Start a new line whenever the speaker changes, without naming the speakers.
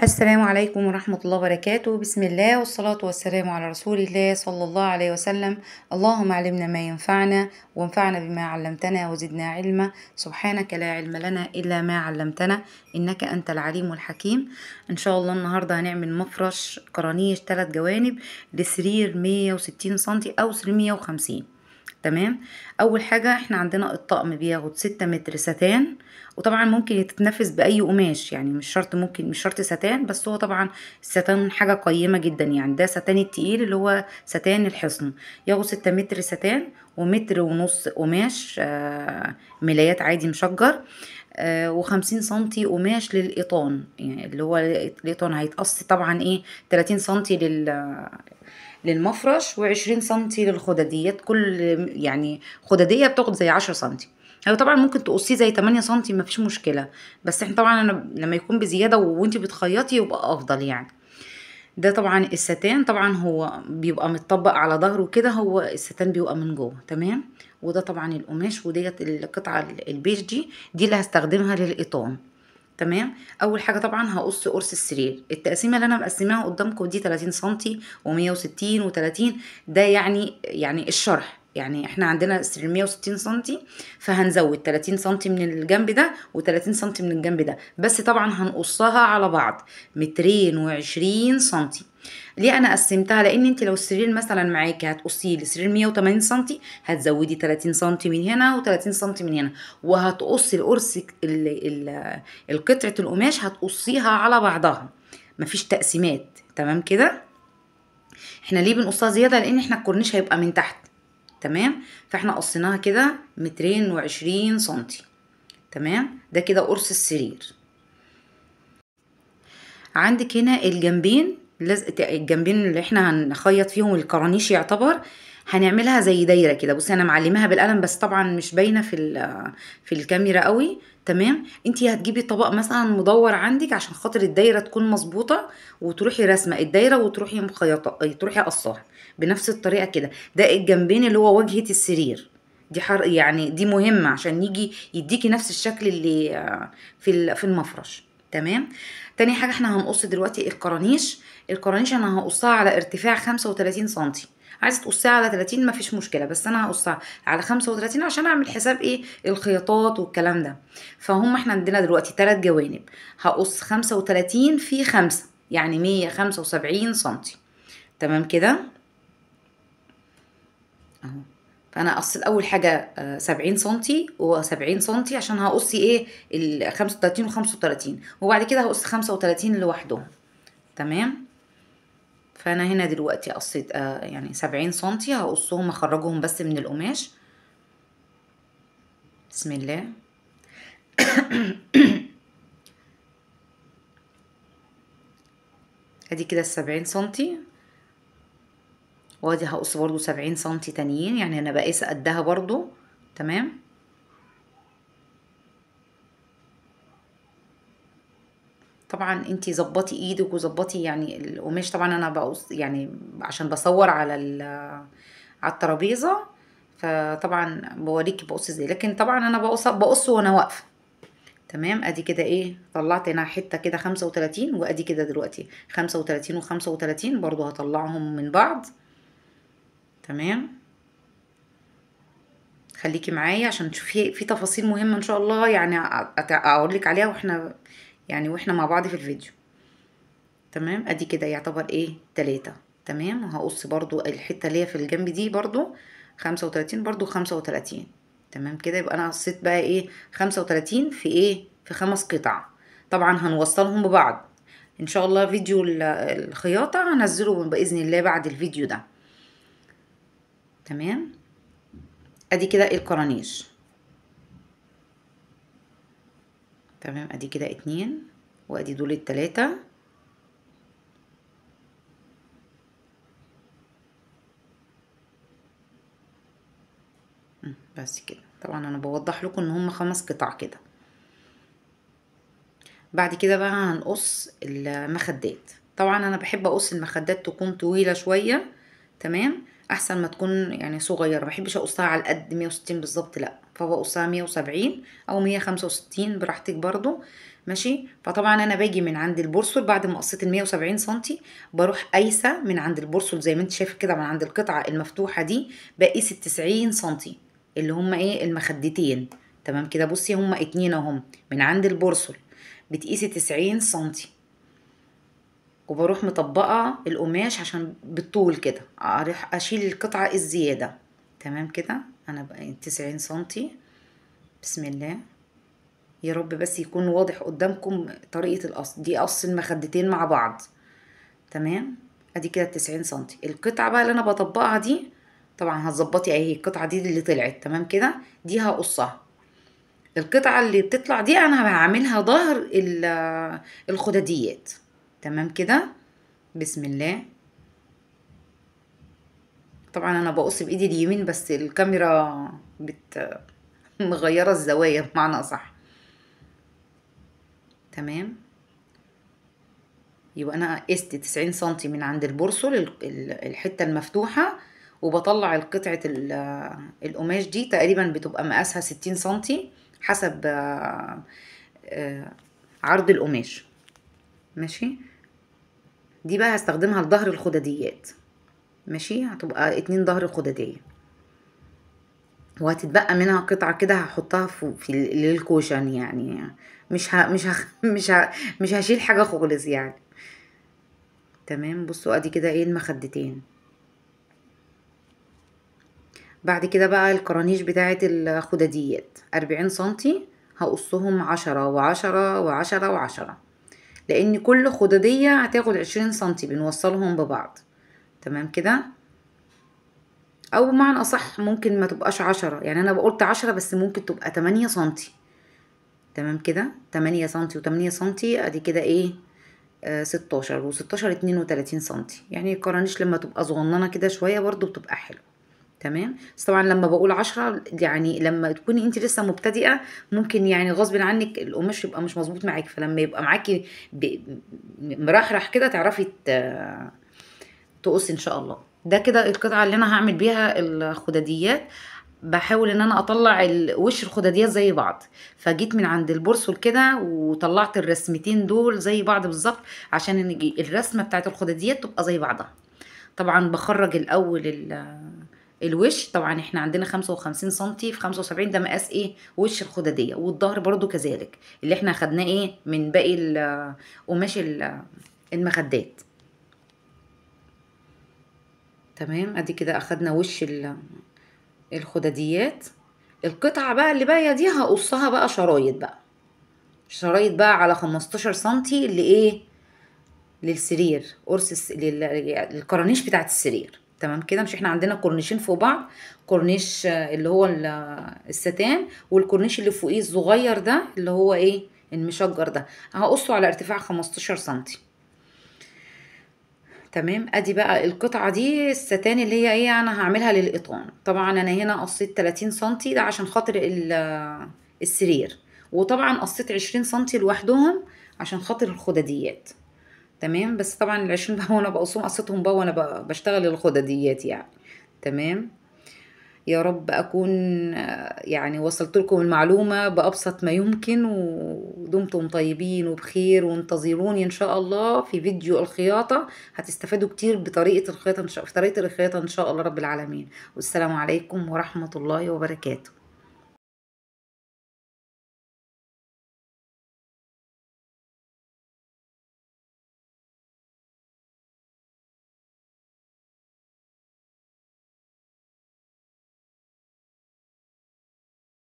السلام عليكم ورحمة الله وبركاته. بسم الله والصلاة والسلام على رسول الله صلى الله عليه وسلم. اللهم علمنا ما ينفعنا وانفعنا بما علمتنا وزدنا علما. سبحانك لا علم لنا إلا ما علمتنا إنك أنت العليم الحكيم. إن شاء الله النهاردة هنعمل مفرش كرانيش 3 جوانب لسرير 160 سنتي أو سرير 150. تمام. اول حاجة احنا عندنا الطقم بياخد 6 متر ستان، وطبعا ممكن يتنفس باي قماش، يعني مش شرط، ممكن مش شرط ستان، بس هو طبعا الستان حاجة قيمة جدا، يعني ده ستان التقيل اللي هو ستان الحصن. ياخد 6 متر ستان ومتر ونص قماش ملايات عادي مشجر، و50 سنتي قماش للقيطان، يعني اللي هو القيطان هيتقص طبعا ايه 30 سنتي للمفرش و20 سنتي للخداديات. كل يعني خداديه بتاخد زي 10 سنتي، هو طبعا ممكن تقصيه زي 8 سنتي مفيش مشكلة، بس احنا طبعا انا لما يكون بزيادة وانتي بتخيطي يبقى افضل. يعني ده طبعا الستان، طبعا هو بيبقى متطبق على ظهره كده، هو الستان بيبقى من جوه. تمام. وده طبعا القماش، وديت القطعة البيج دي اللي هستخدمها للقيطان. تمام. اول حاجة طبعا هقص قرص السرير. التقسيمه اللي انا مقسماها قدامكم دي 30 سنتي و160 و30، ده يعني الشرح، يعني احنا عندنا السرير 160 سنتي، فهنزود 30 سنتي من الجنب ده و30 سنتي من الجنب ده، بس طبعا هنقصها على بعض 220 سنتي. ليه انا قسمتها؟ لان انت لو السرير مثلا معاكي هتقصيه لسرير 180 سنتي، هتزودي 30 سنتي من هنا و30 سنتي من هنا، وهتقصي القرص القطعة القماش هتقصيها على بعضها، مفيش تقسيمات. تمام كده. احنا ليه بنقصها زيادة؟ لان احنا الكورنيش هيبقى من تحت. تمام. فاحنا قصيناها كده 220 سنتي. تمام. ده كده قرص السرير. عندك هنا الجنبين، الجنبين اللي احنا هنخيط فيهم الكرانيش يعتبر هنعملها زي دايرة كده. بصي انا معلماها بالقلم بس طبعا مش باينة في الكاميرا قوي. تمام. انتي هتجيبي طبق مثلا مدور عندك عشان خاطر الدايرة تكون مظبوطة، وتروحي رسمه الدايرة وتروحي مخيطه، تروحي قصاها بنفس الطريقة كده. ده الجنبين اللي هو واجهه السرير، دي يعني دي مهمة عشان يجي يديكي نفس الشكل اللي في المفرش. تمام. تاني حاجة احنا هنقص دلوقتي الكرانيش. الكرانيش انا هقصها على ارتفاع 35 سنتي، عايزه تقصيها على 30 مفيش مشكلة، بس انا هقصها على 35 عشان اعمل حساب ايه الخياطات والكلام ده. فهم احنا عندنا دلوقتي 3 جوانب، هقص 35 في 5 يعني 175 سنتي. تمام كده اهو. فانا قصيت اول حاجة 70 سنتي و70 سنتي عشان هقص ايه ال 35 و35، وبعد كده هقص 35 لوحدهم. تمام. فانا هنا دلوقتي قصيت يعني 70 سنتي، هقصهم اخرجهم بس من القماش. بسم الله. ادي كده 70 سنتي، وادي هقص برضو 70 سنتي تانيين، يعني انا بقيس قدها برضو. تمام. طبعا انتي ظبطي ايدك وظبطي يعني القماش. طبعا انا بقص يعني عشان بصور على الترابيزة، فطبعا بوريكي بقص ازاي، لكن طبعا انا بقص وانا واقفة. تمام. ادي كده ايه طلعت هنا حتة كده 35، وادي كده دلوقتي 35 و35 برضو هطلعهم من بعض. تمام. خليكي معايا عشان تشوفي في تفاصيل مهمة ان شاء الله، يعني اقول لك عليها واحنا يعني واحنا مع بعض في الفيديو. تمام. ادي كده يعتبر ايه 3. تمام. وهقص برضو الحتة اللي هي في الجنب دي برضو 35 برضو 35. تمام كده. يبقى انا قصيت بقى ايه 35 في ايه في 5 قطع. طبعا هنوصلهم ببعض ان شاء الله. فيديو الخياطة هنزله باذن الله بعد الفيديو ده. تمام. ادي كده الكرانيش. تمام. ادي كده 2، وادي دول 3. بس كده. طبعا انا بوضح لكم ان هم 5 قطع كده. بعد كده بقى هنقص المخدات. طبعا انا بحب اقص المخدات تكون طويلة شوية. تمام. احسن ما تكون يعني صغيرة، ما بحبش اقصها على قد 160 بالظبط، لا، فبقصها 170 او 165 براحتك برضو. ماشي. فطبعا انا باجي من عند البرسل بعد ما قصيت ال 170 سنتي، بروح قايسه من عند البرسل زي ما انت شايفه كده، من عند القطعة المفتوحة دي بقيس ال 90 سنتي اللي هما ايه المخدتين. تمام كده. بصي هما 2 اهم، من عند البرسل بتقيسي 90 سنتي، وبروح مطبقه القماش عشان بالطول كده اروح اشيل القطعة الزيادة. تمام كده. انا بقى 90 سنتي. بسم الله، يا رب بس يكون واضح قدامكم طريقه القص دي، قص المخدتين مع بعض. تمام. ادي كده 90 سنتي. القطعة بقى اللي انا بطبقها دي طبعا هتظبطي اهي القطعة دي اللي طلعت. تمام كده. دي هقصها. القطعة اللي بتطلع دي انا هعملها ظهر الخداديات. تمام كده. بسم الله. طبعا انا بقص بايدي اليمين بس الكاميرا مغيرة الزوايا بمعنى اصح. تمام. يبقى انا قست 90 سنتي من عند البرسل الحتة المفتوحة، وبطلع القطعة القماش دي تقريبا بتبقى مقاسها 60 سنتي حسب عرض القماش. ماشي. دي بقى هستخدمها لظهر الخداديات. ماشي. هتبقى 2 ظهر خداديه، وهتتبقى منها قطعه كده هحطها في للكوشن، يعني مش ه مش ه مش ه مش هشيل حاجة خالص يعني. تمام. بصوا ادي كده ايه المخدتين. بعد كده بقى الكرانيش بتاعه الخداديات 40 سنتي، هقصهم 10 و10 و10 و10، لان كل خداديه هتاخد 20 سنتي، بنوصلهم ببعض. تمام كده. او بمعنى اصح ممكن ما تبقاش 10، يعني انا بقولت 10 بس ممكن تبقى 8 سنتي. تمام كده. 8 سنتي و8 سنتي، ادي كده ايه 16 و16 32 سنتي. يعني الكرانيش لما تبقى صغننه كده شوية برضو بتبقى حلوة. تمام. بس طبعا لما بقول 10 يعني لما تكوني انت لسه مبتدئة ممكن يعني غصب عنك القماش يبقى مش مظبوط معاكي، فلما يبقى معاكي مرحرح كده تعرفي تقصي ان شاء الله. ده كده القطعة اللي انا هعمل بيها الخداديات. بحاول ان انا اطلع وش الخداديات زي بعض، فجيت من عند البرسل كده وطلعت الرسمتين دول زي بعض بالظبط عشان الرسمة بتاعت الخداديات تبقى زي بعضها. طبعا بخرج الاول الوش. طبعا احنا عندنا 55 سنتي في 75، ده مقاس ايه وش الخداديه، والظهر برضو كذلك اللي احنا خدناه ايه من باقي قماش المخدات. تمام. ادي كده اخدنا وش الخداديات. القطعة بقى اللي باقية دي هقصها بقى شرايط، بقى شرايط بقى على 15 سنتي لايه للسرير، قرص للكرانيش بتاعت السرير. تمام كده. مش احنا عندنا كورنيشين فوق بعض، كورنيش اللي هو الستان، والكورنيش اللي فوقيه الصغير ده اللي هو ايه المشجر ده، هقصه على ارتفاع 15 سنتي. تمام. ادي بقى القطعة دي الستان اللي هي ايه انا هعملها للقطان. طبعا انا هنا قصيت 30 سنتي ده عشان خاطر السرير، وطبعا قصيت 20 سنتي لوحدهم عشان خاطر الخداديات. تمام. بس طبعا ال20 بقى وانا بقصهم قصيتهم بقى وانا بشتغل الخداديات يعني. تمام. يا رب اكون يعني وصلت لكم المعلومة بابسط ما يمكن، ودمتم طيبين وبخير، وانتظروني ان شاء الله في فيديو الخياطة، هتستفادوا كتير بطريقة الخياطة ان شاء في طريقه الخياطة ان شاء الله رب العالمين. والسلام عليكم ورحمة الله وبركاته.